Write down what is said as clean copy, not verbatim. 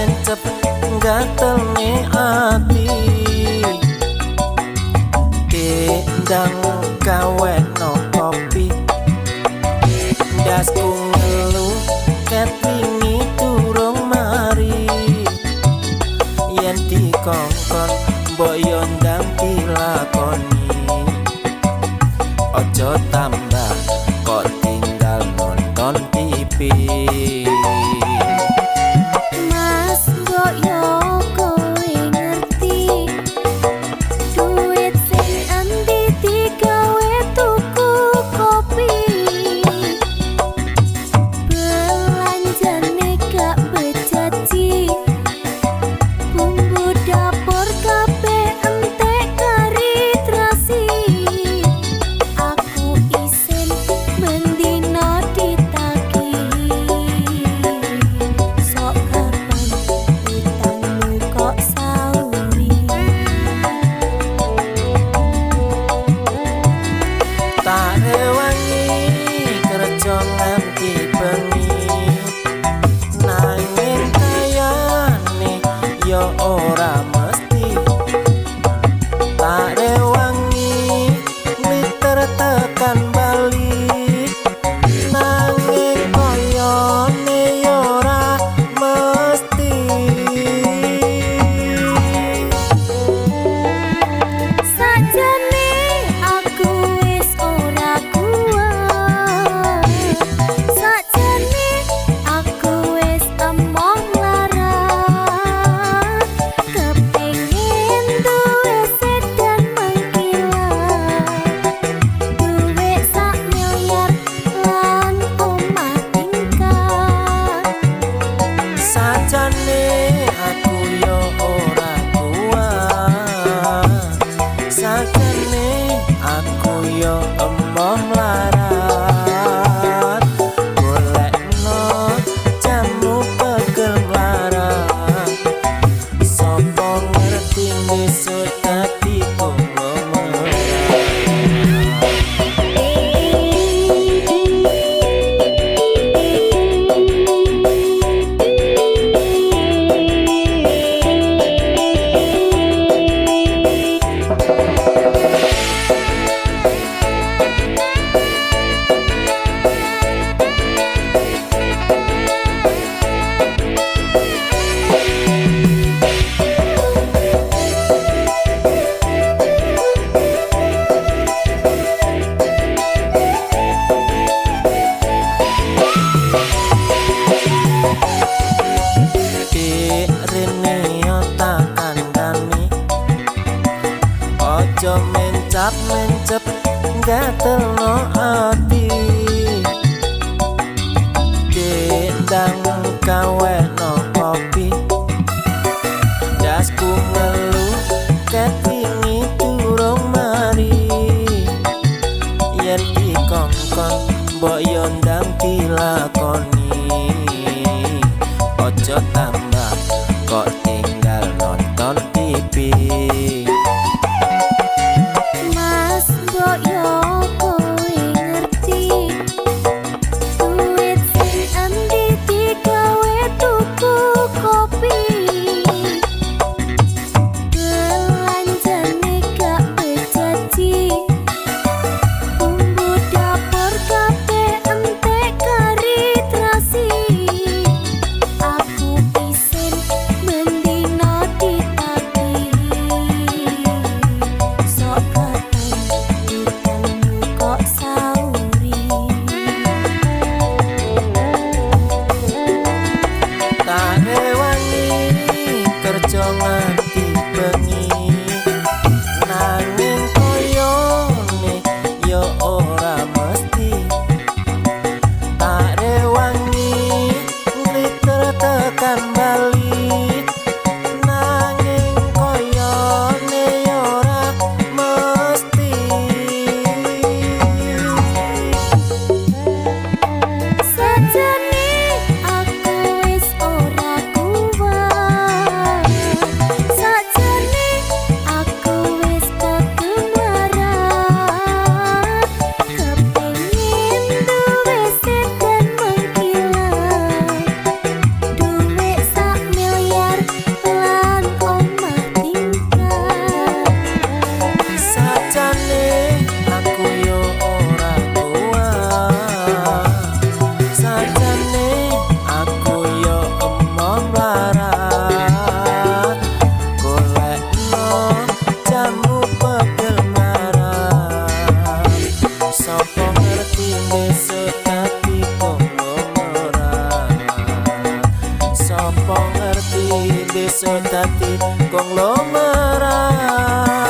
mencep gatelne ati. Ndang gawekno kopi, ndasku ngelu ket wingi durung mari. Yen dikongkon mbok yo ndang dilakoni, aja tambah kok tinggal nonton TV. Mas, mbok yo kowe ngerti, duit sing endi digawe tuku kopi. Belanjane gak bejaji, bumbu dapur kabeh entek kari terasi. Aku isin bendino ditagih, sok kapan utangmu kok sauri. Tak rewangi kerja nganti bengi, nanging kayane ya ora mesti. Tak rewangi liter tekan Bali, nanging kayane ya ora mesti. Sajane aku wis ora kuat, sajane aku wis emoh mlarat, kepengin duwe sedan mengkilat, duwe sak miliar lan omah tingkat. Sajane aku yo ora kuat, sajane aku yo emoh mlarat, golekno jamu pegel mlarat. Sapa ngerti besok dadi konglomerat. Dik rene yo tak kandhani, aja mencap mencep gatelno ati. Dik ndang gawekno kopi, ndasku ngelu ket wingi durung mari. Yen dikongkon mbok yo ndang dilakoni, aja tambah kok tinggal nonton TV. Mas, mbok yo kowe ngerti, duit sing endi digawe tuku kopi. Belanjane gak bejaji, bumbu dapur kabeh entek kari terasi. Aku isin Sopo ngerti besok dadi konglomerat? Sopo ngerti besok dadi konglomerat?